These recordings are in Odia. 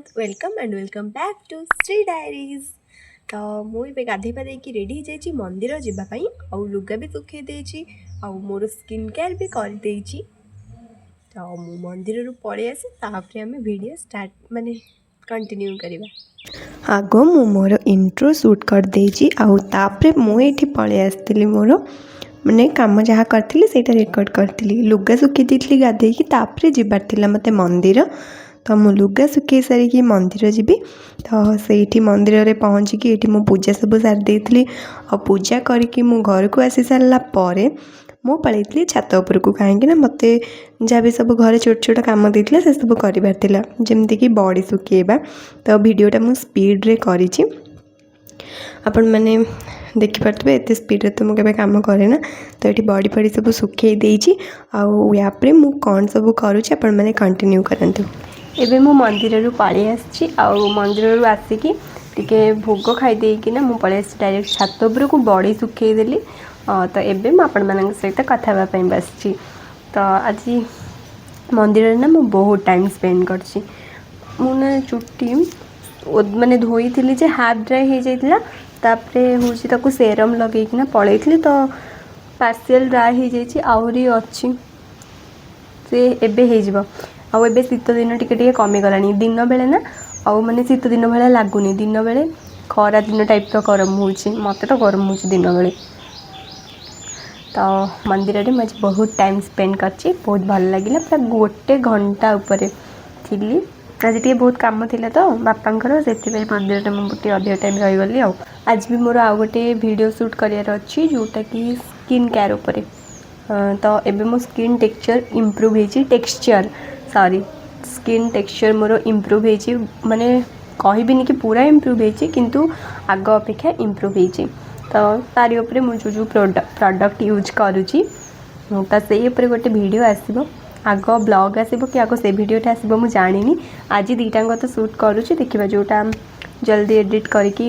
Jagannath. Welcome and welcome back to Shri Diaries. ତ ମୁଁ ଏବେ ଗାଧୋଇ ପାଧେଇକି ରେଡ଼ି ହେଇଯାଇଛି ମନ୍ଦିର ଯିବା ପାଇଁ। ଆଉ ଲୁଗା ବି ଶୁଖେଇ ଦେଇଛି ଆଉ ମୋର ସ୍କିନ୍ କେୟାର ବି କରିଦେଇଛି। ତ ମୁଁ ମନ୍ଦିରରୁ ପଳେଇ ଆସେ, ତାପରେ ଆମେ ଭିଡ଼ିଓ ଷ୍ଟାର୍ଟ ମାନେ କଣ୍ଟିନ୍ୟୁ କରିବା। ଆଗ ମୁଁ ମୋର ଇଣ୍ଟ୍ରୋ ସୁଟ୍ କରିଦେଇଛି ଆଉ ତାପରେ ମୁଁ ଏଇଠି ପଳେଇ ଆସିଥିଲି। ମୋର ମାନେ କାମ ଯାହା କରିଥିଲି, ସେଇଟା ରେକର୍ଡ଼ କରିଥିଲି। ଲୁଗା ଶୁଖେଇ ଦେଇଥିଲି ଗାଧେଇକି। ତାପରେ ଯିବାର ଥିଲା ମୋତେ ମନ୍ଦିର। ତ ମୁଁ ଲୁଗା ଶୁଖେଇ ସାରିକି ମନ୍ଦିର ଯିବି। ତ ସେଇଠି ମନ୍ଦିରରେ ପହଞ୍ଚିକି ଏଇଠି ମୁଁ ପୂଜା ସବୁ ସାରି ଦେଇଥିଲି। ଆଉ ପୂଜା କରିକି ମୁଁ ଘରକୁ ଆସି ସାରିଲା ପରେ ମୁଁ ପଳେଇଥିଲି ଛାତ ଉପରକୁ, କାହିଁକିନା ମୋତେ ଯାହା ବି ସବୁ ଘରେ ଛୋଟ ଛୋଟ କାମ ଦେଇଥିଲା, ସେସବୁ କରିବାର ଥିଲା, ଯେମିତିକି ବଡ଼ି ଶୁଖେଇବା। ତ ଭିଡ଼ିଓଟା ମୁଁ ସ୍ପିଡ଼ରେ କରିଛି, ଆପଣମାନେ ଦେଖିପାରୁଥିବେ। ଏତେ ସ୍ପିଡ଼ରେ ତ ମୁଁ କେବେ କାମ କରେ ନା। ତ ଏଠି ବଡ଼ି ଫଡ଼ି ସବୁ ଶୁଖେଇ ଦେଇଛି ଆଉ ୟା ପରେ ମୁଁ କ'ଣ ସବୁ କରୁଛି, ଆପଣମାନେ କଣ୍ଟିନ୍ୟୁ କରନ୍ତୁ। ଏବେ ମୁଁ ମନ୍ଦିରରୁ ପଳେଇ ଆସିଛି ଆଉ ମନ୍ଦିରରୁ ଆସିକି ଟିକେ ଭୋଗ ଖାଇ ଦେଇକିନା ମୁଁ ପଳେଇ ଆସିଛି ଡାଇରେକ୍ଟ ଛାତ ଉପରକୁ। ବଡ଼ି ଶୁଖେଇଦେଲି। ତ ଏବେ ମୁଁ ଆପଣମାନଙ୍କ ସହିତ କଥା ହେବା ପାଇଁ ବସିଛି। ତ ଆଜି ମନ୍ଦିରରେ ନା ମୁଁ ବହୁତ ଟାଇମ୍ ସ୍ପେଣ୍ଡ କରିଛି। ମୁଁ ନା ଚୁଟି ମାନେ ଧୋଇଥିଲି ଯେ ହାଫ୍ ଡ୍ରାଏ ହେଇଯାଇଥିଲା। ତାପରେ ହେଉଛି ତାକୁ ସେରମ୍ ଲଗେଇକିନା ପଳେଇଥିଲି, ତ ପାର୍ସିଆଲ୍ ଡ୍ରାଏ ହେଇଯାଇଛି। ଆହୁରି ଅଛି, ସେ ଏବେ ହେଇଯିବ। ଆଉ ଏବେ ଶୀତ ଦିନ ଟିକେ ଟିକେ କମିଗଲାଣି। ଦିନ ବେଳେ ନା ଆଉ ମାନେ ଶୀତ ଦିନ ଭଳିଆ ଲାଗୁନି। ଦିନ ବେଳେ ଖରା ଦିନ ଟାଇପ୍ର ଗରମ ହେଉଛି। ମୋତେ ତ ଗରମ ହେଉଛି ଦିନ ବେଳେ। ତ ମନ୍ଦିରରେ ମୁଁ ଆଜି ବହୁତ ଟାଇମ୍ ସ୍ପେଣ୍ଡ କରିଛି, ବହୁତ ଭଲ ଲାଗିଲା। ପୁରା ଗୋଟେ ଘଣ୍ଟା ଉପରେ ଥିଲି। ଆଜି ଟିକେ ବହୁତ କାମ ଥିଲା ତ ବାପାଙ୍କର, ସେଥିପାଇଁ ମନ୍ଦିରରେ ମୁଁ ଟିକେ ଅଧିକ ଟାଇମ୍ ରହିଗଲି। ଆଉ ଆଜି ବି ମୋର ଆଉ ଗୋଟେ ଭିଡ଼ିଓ ସୁଟ୍ କରିବାର ଅଛି, ଯେଉଁଟାକି ସ୍କିନ୍ କେୟାର ଉପରେ। ତ ଏବେ ମୋ ସ୍କିନ୍ ଟେକ୍ସଚର୍ ଇମ୍ପ୍ରୁଭ୍ ହେଇଛି, ଟେକ୍ସଚର୍, ସରି, ସ୍କିନ୍ ଟେକ୍ସଚର୍ ମୋର ଇମ୍ପ୍ରୁଭ୍ ହେଇଛି। ମାନେ କହିବିନି କି ପୁରା ଇମ୍ପ୍ରୁଭ୍ ହେଇଛି, କିନ୍ତୁ ଆଗ ଅପେକ୍ଷା ଇମ୍ପ୍ରୁଭ୍ ହେଇଛି। ତ ତାରି ଉପରେ ମୁଁ ଯେଉଁ ଯେଉଁ ପ୍ରଡ଼କ୍ଟ ୟୁଜ୍ କରୁଛି, ତ ସେଇ ଉପରେ ଗୋଟେ ଭିଡ଼ିଓ ଆସିବ। ଆଗ ବ୍ଲଗ୍ ଆସିବ କି ଆଗ ସେ ଭିଡ଼ିଓଟା ଆସିବ, ମୁଁ ଜାଣିନି। ଆଜି ଦୁଇଟାଙ୍କ ତ ସୁଟ୍ କରୁଛି। ଦେଖିବା, ଯେଉଁଟା ଜଲ୍ଦି ଏଡ଼ିଟ୍ କରିକି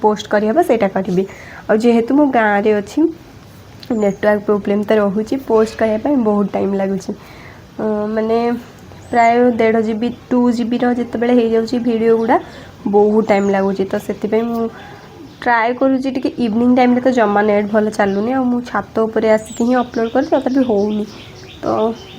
ପୋଷ୍ଟ କରିହେବ, ସେଇଟା କରିବି। ଆଉ ଯେହେତୁ ମୁଁ ଗାଁରେ ଅଛି, ନେଟୱାର୍କ ପ୍ରୋବ୍ଲେମ୍ ତ ରହୁଛି, ପୋଷ୍ଟ କରିବା ପାଇଁ ବହୁତ ଟାଇମ୍ ଲାଗୁଛି। ମାନେ ପ୍ରାୟ 1.5 ଜିବି, 2 ଜିବିର ଯେତେବେଳେ ହେଇଯାଉଛି ଭିଡ଼ିଓ ଗୁଡ଼ା, ବହୁତ ଟାଇମ୍ ଲାଗୁଛି। ତ ସେଥିପାଇଁ ମୁଁ ଟ୍ରାଏ କରୁଛି ଟିକେ ଇଭିନିଂ ଟାଇମ୍ରେ ତ ଜମା ନେଟ୍ ଭଲ ଚାଲୁନି। ଆଉ ମୁଁ ଛାତ ଉପରେ ଆସିକି ହିଁ ଅପଲୋଡ଼ କରେ, ତଥାପି ହେଉନି। ତ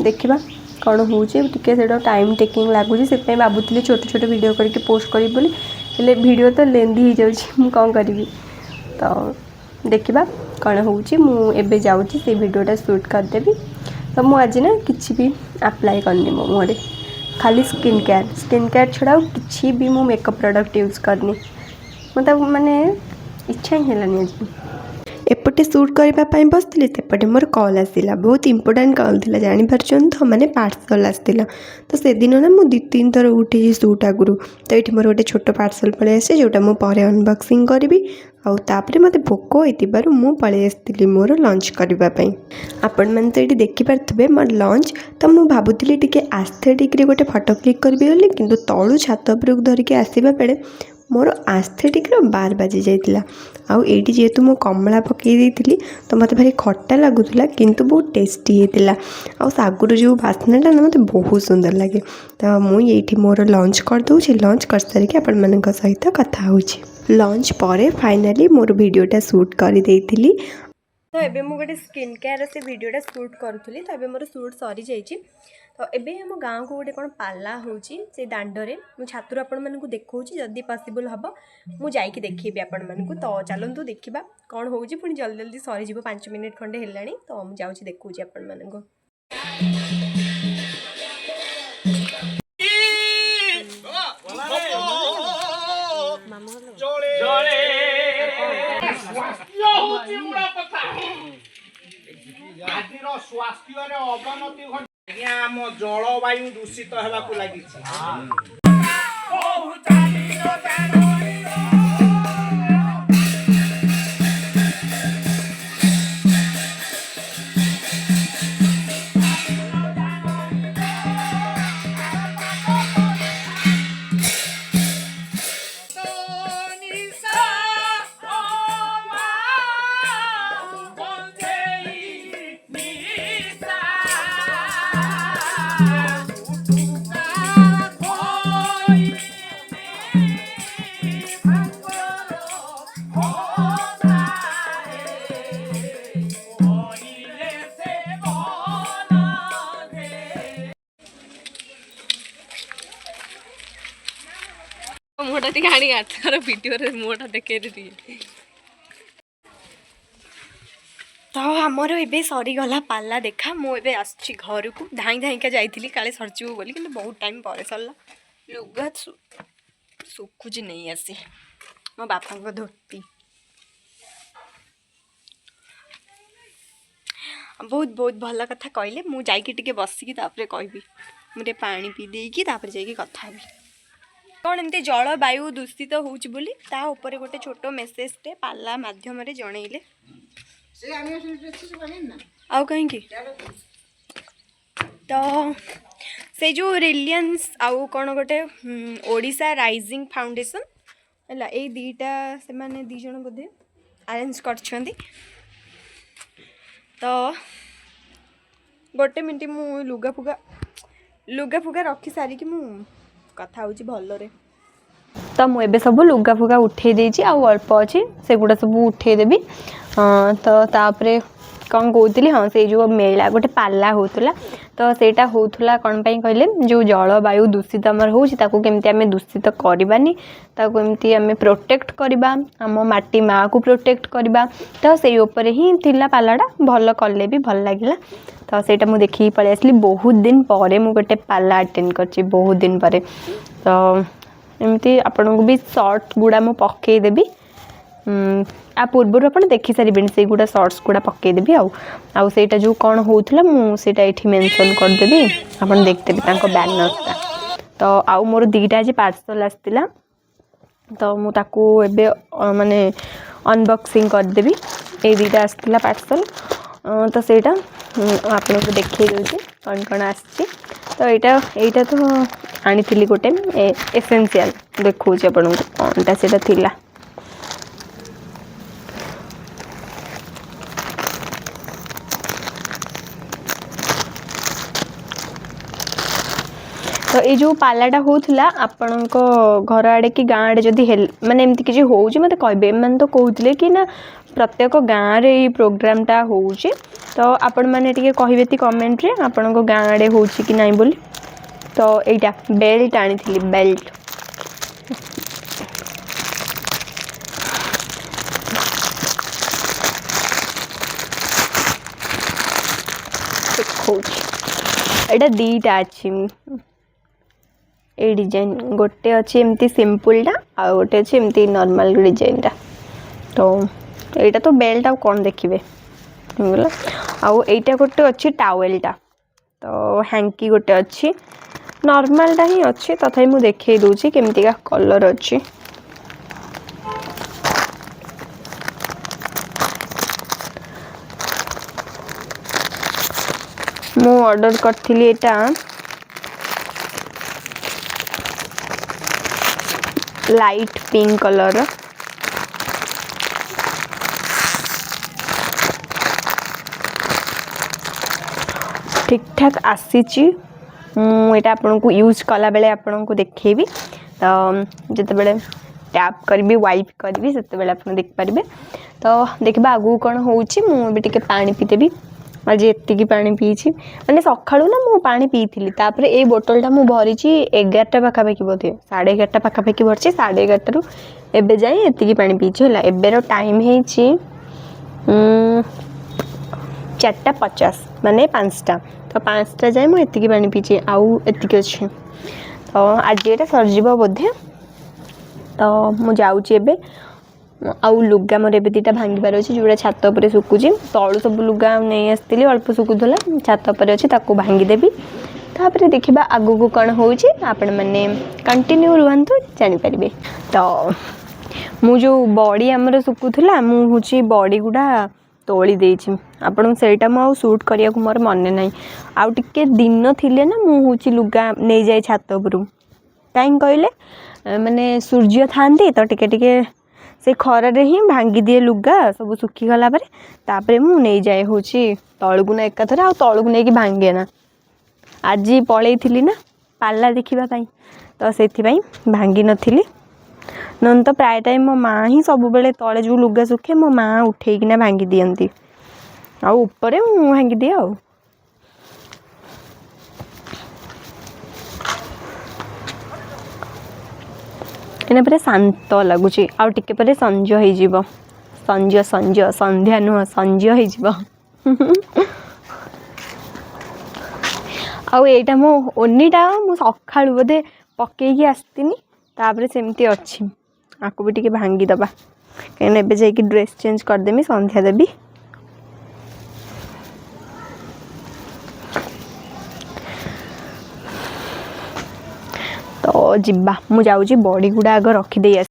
ଦେଖିବା କ'ଣ ହେଉଛି। ଟିକେ ସେଇଟା ଟାଇମ୍ ଟେକିଂ ଲାଗୁଛି। ସେଥିପାଇଁ ଭାବୁଥିଲି ଛୋଟ ଛୋଟ ଭିଡ଼ିଓ କରିକି ପୋଷ୍ଟ କରିବି ବୋଲି, ହେଲେ ଭିଡ଼ିଓ ତ ଲେନ୍ଦି ହେଇଯାଉଛି, ମୁଁ କ'ଣ କରିବି? ତ ଦେଖିବା କ'ଣ ହେଉଛି। ମୁଁ ଏବେ ଯାଉଛି, ସେଇ ଭିଡ଼ିଓଟା ସୁଟ୍ କରିଦେବି। ତ ମୁଁ ଆଜି ନା କିଛି ବି ଆପ୍ଲାଏ କରିନି ମୋ ମୁହଁରେ, ଖାଲି ସ୍କିନ୍ କେୟାର। ସ୍କିନ୍ କେୟାର ଛଡ଼ା ଆଉ କିଛି ବି ମୁଁ ମେକଅପ୍ ପ୍ରଡ଼କ୍ଟ ୟୁଜ୍ କରିନି। ମୋତେ ମାନେ ଇଚ୍ଛା ହିଁ ହେଲାନି ଆଜି। ଏପଟେ ସୁଟ୍ କରିବା ପାଇଁ ବସିଥିଲି, ସେପଟେ ମୋର କଲ୍ ଆସିଲା। ବହୁତ ଇମ୍ପୋର୍ଟାଣ୍ଟ କଲ୍ ଥିଲା, ଜାଣିପାରୁଛନ୍ତି ତ, ମାନେ ପାର୍ସଲ୍ ଆସିଥିଲା। ତ ସେଦିନ ନା ମୁଁ ଦୁଇ ତିନି ଥର ଉଠିଛି ସୁଟ୍ ଆଗରୁ। ତ ଏଇଠି ମୋର ଗୋଟେ ଛୋଟ ପାର୍ସଲ୍ ପଳେଇ ଆସିଛି, ଯେଉଁଟା ମୁଁ ପରେ ଅନବକ୍ସିଂ କରିବି। ଆଉ ତାପରେ ମୋତେ ଭୋକ ହୋଇଥିବାରୁ ମୁଁ ପଳେଇ ଆସିଥିଲି ମୋର ଲଞ୍ଚ କରିବା ପାଇଁ। ଆପଣମାନେ ତ ଏଇଠି ଦେଖିପାରୁଥିବେ ମୋର ଲଞ୍ଚ। ତ ମୁଁ ଭାବୁଥିଲି ଟିକେ ଆସ୍ଥେଟିକ୍ରେ ଗୋଟେ ଫଟୋ କ୍ଲିକ୍ କରିବି ବୋଲି, କିନ୍ତୁ ତଳୁ ଛାତ ଉପରକୁ ଧରିକି ଆସିବା ବେଳେ ମୋର ଆସ୍ଥେଟିକ୍ର ବାର ବାଜି ଯାଇଥିଲା। ଆଉ ଏଇଠି ଯେହେତୁ ମୁଁ କମଳା ପକାଇ ଦେଇଥିଲି, ତ ମୋତେ ଭାରି ଖଟା ଲାଗୁଥିଲା, କିନ୍ତୁ ବହୁତ ଟେଷ୍ଟି ହେଇଥିଲା। ଆଉ ଶାଗୁର ଯେଉଁ ବାସ୍ନାଟା ନା, ମୋତେ ବହୁତ ସୁନ୍ଦର ଲାଗେ। ତ ମୁଁ ଏଇଠି ମୋର ଲଞ୍ଚ କରିଦେଉଛି। ଲଞ୍ଚ କରିସାରିକି ଆପଣମାନଙ୍କ ସହିତ କଥା ହେଉଛି। ଲଞ୍ଚ ପରେ ଫାଇନାଲି ମୋର ଭିଡ଼ିଓଟା ସୁଟ୍ କରିଦେଇଥିଲି। ତ ଏବେ ମୁଁ ଗୋଟେ ସ୍କିନ୍ କେୟାର ସେ ଭିଡ଼ିଓଟା ସୁଟ୍ କରୁଥିଲି। ତ ଏବେ ମୋର ସୁଟ୍ ସରିଯାଇଛି। ତ ଏବେ ଆମ ଗାଁକୁ ଗୋଟେ କ'ଣ ପାଲା ହେଉଛି ସେ ଦାଣ୍ଡରେ। ମୁଁ ଛାତରୁ ଆପଣମାନଙ୍କୁ ଦେଖାଉଛି। ଯଦି ପସିବଲ୍ ହେବ, ମୁଁ ଯାଇକି ଦେଖେଇବି ଆପଣମାନଙ୍କୁ। ତ ଚାଲନ୍ତୁ ଦେଖିବା କ'ଣ ହେଉଛି। ପୁଣି ଜଲ୍ଦି ଜଲ୍ଦି ସରିଯିବ, 5 ମିନିଟ୍ ଖଣ୍ଡେ ହେଲାଣି। ତ ମୁଁ ଯାଉଛି, ଦେଖାଉଛି ଆପଣମାନଙ୍କୁ। ଜଳେ ସ୍ୱାସ୍ଥ୍ୟ ହଉଛି ମୂଳ କଥା। ଆଜିର ସ୍ୱାସ୍ଥ୍ୟରେ ଅବନତି ଘଟି ଆଜ୍ଞା ଆମ ଜଳବାୟୁ ଦୂଷିତ ହେବାକୁ ଲାଗିଛି। ବହୁ ଚାଲିଲ ଜାଣଇ। ନିଶା ଓ ମା ବନ୍ଧେଇ ନିଶା ଟୁକା ଖଇ। କରିଲେ ସେବନ ରେ। ମୁହଁଟା ଟିକେ ଆଣିକି ଆଥର ଭିଡ଼ିଓରେ ମୁହଁଟା ଦେଖେଇଦେ ଟିକେ। ତ ଆମର ଏବେ ସରିଗଲା ପାଲା ଦେଖା। ମୁଁ ଏବେ ଆସୁଛି ଘରକୁ। ଧାଇଁ ଧାଇଁକା ଯାଇଥିଲି କାଳେ ସରିଯିବ ବୋଲି, କିନ୍ତୁ ବହୁତ ଟାଇମ୍ ପରେ ସରିଲା। ଲୁଗା ଶୁଖୁଛି, ନେଇ ଆସି ମୋ ବାପାଙ୍କ ଧୋତି। ବହୁତ ବହୁତ ଭଲ କଥା କହିଲେ। ମୁଁ ଯାଇକି ଟିକେ ବସିକି ତାପରେ କହିବି। ମୁଁ ଟିକେ ପାଣି ପିଇ ଦେଇକି ତାପରେ ଯାଇକି କଥା ହେବି। କ'ଣ ଏମିତି ଜଳବାୟୁ ଦୂଷିତ ହେଉଛି ବୋଲି ତା ଉପରେ ଗୋଟେ ଛୋଟ ମେସେଜଟେ ପାଲା ମାଧ୍ୟମରେ ଜଣେଇଲେ। ଆଉ କାହିଁକି ତ ସେ ଯେଉଁ ରିଲିଆନ୍ସ ଆଉ କ'ଣ ଗୋଟେ ଓଡ଼ିଶା ରାଇଜିଂ ଫାଉଣ୍ଡେସନ୍ ହେଲା, ଏଇ ଦୁଇଟା ସେମାନେ ଦୁଇ ଜଣ ବୋଧେ ଆରେଞ୍ଜ କରିଛନ୍ତି। ତ ଗୋଟେ ମିନିଟ୍, ମୁଁ ଲୁଗା ଫୁଗା ରଖି ସାରିକି ମୁଁ କଥା ହେଉଛି ଭଲରେ। ତ ମୁଁ ଏବେ ସବୁ ଲୁଗା ଫୁଗା ଉଠେଇ ଦେଇଛି, ଆଉ ଅଳ୍ପ ଅଛି, ସେଗୁଡ଼ା ସବୁ ଉଠେଇଦେବି। ତ ତାପରେ କ'ଣ କହୁଥିଲି? ହଁ, ସେଇ ଯେଉଁ ମେଳା ଗୋଟେ ପାଲା ହେଉଥିଲା, ତ ସେଇଟା ହେଉଥିଲା କ'ଣ ପାଇଁ କହିଲେ, ଯେଉଁ ଜଳବାୟୁ ଦୂଷିତ ଆମର ହେଉଛି, ତାକୁ କେମିତି ଆମେ ଦୂଷିତ କରିବାନି, ତାକୁ ଏମିତି ଆମେ ପ୍ରୋଟେକ୍ଟ କରିବା, ଆମ ମାଟି ମାଆକୁ ପ୍ରୋଟେକ୍ଟ କରିବା। ତ ସେଇ ଉପରେ ହିଁ ଥିଲା ପାଲାଟା। ଭଲ କଲେ ବି, ଭଲ ଲାଗିଲା। ତ ସେଇଟା ମୁଁ ଦେଖିକି ପଳେଇ ଆସିଲି। ବହୁତ ଦିନ ପରେ ମୁଁ ଗୋଟେ ପାଲା ଆଟେଣ୍ଡ କରିଛି, ବହୁତ ଦିନ ପରେ। ତ ଏମିତି ଆପଣଙ୍କୁ ବି ସର୍ଟ ଗୁଡ଼ା ମୁଁ ପକାଇଦେବି। ଆ ପୂର୍ବରୁ ଆପଣ ଦେଖିସାରିବେଣି, ସେଇଗୁଡ଼ା ସର୍ଟସ୍ ଗୁଡ଼ା ପକାଇଦେବି। ଆଉ ସେଇଟା ଯେଉଁ କ'ଣ ହେଉଥିଲା, ମୁଁ ସେଇଟା ଏଇଠି ମେନସନ୍ କରିଦେବି, ଆପଣ ଦେଖିଦେବେ ତାଙ୍କ ବ୍ୟାନର୍ଟା। ତ ଆଉ ମୋର ଦୁଇଟା ଆଜି ପାର୍ସଲ୍ ଆସିଥିଲା, ତ ମୁଁ ତାକୁ ଏବେ ମାନେ ଅନବକ୍ସିଂ କରିଦେବି। ଏଇ ଦୁଇଟା ଆସିଥିଲା ପାର୍ସଲ୍, ତ ସେଇଟା ଆପଣଙ୍କୁ ଦେଖେଇ ଦେଉଛି କ'ଣ କ'ଣ ଆସିଛି। ତ ଏଇଟା ତ ଆଣିଥିଲି ଗୋଟେ ଏସେନ୍ସିଆଲ୍, ଦେଖାଉଛି ଆପଣଙ୍କୁ କ'ଣଟା ସେଇଟା ଥିଲା। ତ ଏଇ ଯେଉଁ ପାଲାଟା ହେଉଥିଲା, ଆପଣଙ୍କ ଘର ଆଡ଼େ କି ଗାଁ ଆଡ଼େ ଯଦି ମାନେ ଏମିତି କିଛି ହେଉଛି, ମୋତେ କହିବେ। ଏମାନେ ତ କହୁଥିଲେ କି ନା ପ୍ରତ୍ୟେକ ଗାଁରେ ଏଇ ପ୍ରୋଗ୍ରାମଟା ହେଉଛି। ତ ଆପଣମାନେ ଟିକେ କହିବେ କି କମେଣ୍ଟରେ ଆପଣଙ୍କ ଗାଁ ଆଡ଼େ ହେଉଛି କି ନାହିଁ ବୋଲି। ତ ଏଇଟା ବେଲ୍ଟ ଆଣିଥିଲି, ବେଲ୍ଟ। ଦେଖାଉଛି, ଏଇଟା ଦୁଇଟା ଅଛି ଏଇ ଡିଜାଇନ୍। ଗୋଟେ ଅଛି ଏମିତି ସିମ୍ପଲ୍ଟା, ଆଉ ଗୋଟେ ଅଛି ଏମିତି ନର୍ମାଲ୍ ଡିଜାଇନ୍ଟା। ତ ଏଇଟା ତ ବେଲ୍ଟ, ଆଉ କ'ଣ ଦେଖିବେ, ହେଇଗଲା। ଆଉ ଏଇଟା ଗୋଟେ ଅଛି ଟାୱେଲ୍ଟା, ତ ହ୍ୟାଙ୍କି ଗୋଟେ ଅଛି, ନର୍ମାଲଟା ହିଁ ଅଛି, ତଥାପି ମୁଁ ଦେଖେଇ ଦେଉଛି କେମିତିକା କଲର୍ ଅଛି। ମୁଁ ଅର୍ଡ଼ର କରିଥିଲି ଏଇଟା ଲାଇଟ୍ ପିଙ୍କ କଲର୍ର। ଠିକ୍ ଠାକ୍ ଆସିଛି। ମୁଁ ଏଇଟା ଆପଣଙ୍କୁ ୟୁଜ୍ କଲାବେଳେ ଆପଣଙ୍କୁ ଦେଖେଇବି। ତ ଯେତେବେଳେ ଟ୍ୟାପ୍ କରିବି, ୱାଇପ୍ କରିବି, ସେତେବେଳେ ଆପଣ ଦେଖିପାରିବେ। ତ ଦେଖିବା ଆଗକୁ କ'ଣ ହେଉଛି। ମୁଁ ଏବେ ଟିକେ ପାଣି ପିଇଦେବି। ଆଜି ଏତିକି ପାଣି ପିଇଛି, ମାନେ ସକାଳୁ ନା ମୁଁ ପାଣି ପିଇଥିଲି, ତାପରେ ଏଇ ବୋଟଲଟା ମୁଁ ଭରିଛି 11ଟା ପାଖାପାଖି ବୋଧେ, 11:30 ପାଖାପାଖି ଭରିଛି। 11:30ରୁ ଏବେ ଯାଏଁ ଏତିକି ପାଣି ପିଇଛି ହେଲା। ଏବେର ଟାଇମ୍ ହେଇଛି 4:50, ମାନେ 5ଟା। ତ 5ଟା ଯାଏଁ ମୁଁ ଏତିକି ପାଣି ପିଇଛି, ଆଉ ଏତିକି ଅଛି। ତ ଆଜି ଏଇଟା ସରିଯିବ ବୋଧେ। ତ ମୁଁ ଯାଉଛି ଏବେ। ଆଉ ଲୁଗା ମୋର ଏବେ ଦୁଇଟା ଭାଙ୍ଗିବାର ଅଛି, ଯେଉଁଟା ଛାତ ଉପରେ ଶୁଖୁଛି। ତଳୁ ସବୁ ଲୁଗା ନେଇ ଆସିଥିଲି, ଅଳ୍ପ ଶୁଖୁଥିଲା, ଛାତ ଉପରେ ଅଛି, ତାକୁ ଭାଙ୍ଗିଦେବି। ତାପରେ ଦେଖିବା ଆଗକୁ କ'ଣ ହେଉଛି। ଆପଣମାନେ କଣ୍ଟିନ୍ୟୁ ରୁହନ୍ତୁ, ଜାଣିପାରିବେ। ତ ମୁଁ ଯେଉଁ ବଡ଼ି ଆମର ଶୁଖୁଥିଲା, ମୁଁ ହେଉଛି ବଡ଼ି ଗୁଡ଼ା ତୋଳି ଦେଇଛି ଆପଣଙ୍କୁ। ସେଇଟା ମୁଁ ଆଉ ସୁଟ୍ କରିବାକୁ ମୋର ମନେ ନାହିଁ। ଆଉ ଟିକେ ଦିନ ଥିଲେ ନା ମୁଁ ହେଉଛି ଲୁଗା ନେଇଯାଏ ଛାତ ଉପରୁ। କାହିଁକି କହିଲେ, ମାନେ ସୂର୍ଯ୍ୟ ଥାଆନ୍ତି, ତ ଟିକେ ଟିକେ ସେ ଖରାରେ ହିଁ ଭାଙ୍ଗିଦିଏ ଲୁଗା ସବୁ। ଶୁଖିଗଲା ପରେ ତାପରେ ମୁଁ ନେଇଯାଏ ହେଉଛି ତଳକୁ ନା ଏକାଥରେ, ଆଉ ତଳକୁ ନେଇକି ଭାଙ୍ଗେ ନା। ଆଜି ପଳେଇଥିଲି ନା ପାଲା ଦେଖିବା ପାଇଁ, ତ ସେଥିପାଇଁ ଭାଙ୍ଗି ନଥିଲି। ନହେଲେ ତ ପ୍ରାୟ ଟାଇମ୍ ମୋ ମାଆ ହିଁ ସବୁବେଳେ ତଳେ ଯେଉଁ ଲୁଗା ଶୁଖେ ମୋ ମାଆ ଉଠେଇକିନା ଭାଙ୍ଗି ଦିଅନ୍ତି, ଆଉ ଉପରେ ମୁଁ ଭାଙ୍ଗିଦିଏ। ଆଉ ଏଇନା ପୁରା ଶାନ୍ତ ଲାଗୁଛି। ଆଉ ଟିକେ ପରେ ସଞ୍ଜ ହେଇଯିବ। ସଞ୍ଜ, ସଞ୍ଜ, ସନ୍ଧ୍ୟା ନୁହଁ, ସଞ୍ଜ ହେଇଯିବ। ଆଉ ଏଇଟା ମୋ ଓନିଟା, ମୁଁ ସକାଳୁ ବୋଧେ ପକେଇକି ଆସିଥିନି, ତାପରେ ସେମିତି ଅଛି। ଆକୁ ବି ଟିକେ ଭାଙ୍ଗିଦେବା, କାହିଁକିନା ଏବେ ଯାଇକି ଡ୍ରେସ୍ ଚେଞ୍ଜ କରିଦେମି, ସନ୍ଧ୍ୟା ଦେବି। ତ ଯିବା, ମୁଁ ଯାଉଛି ବଡ଼ି ଗୁଡ଼ା ଆଗ ରଖିଦେଇ ଆସି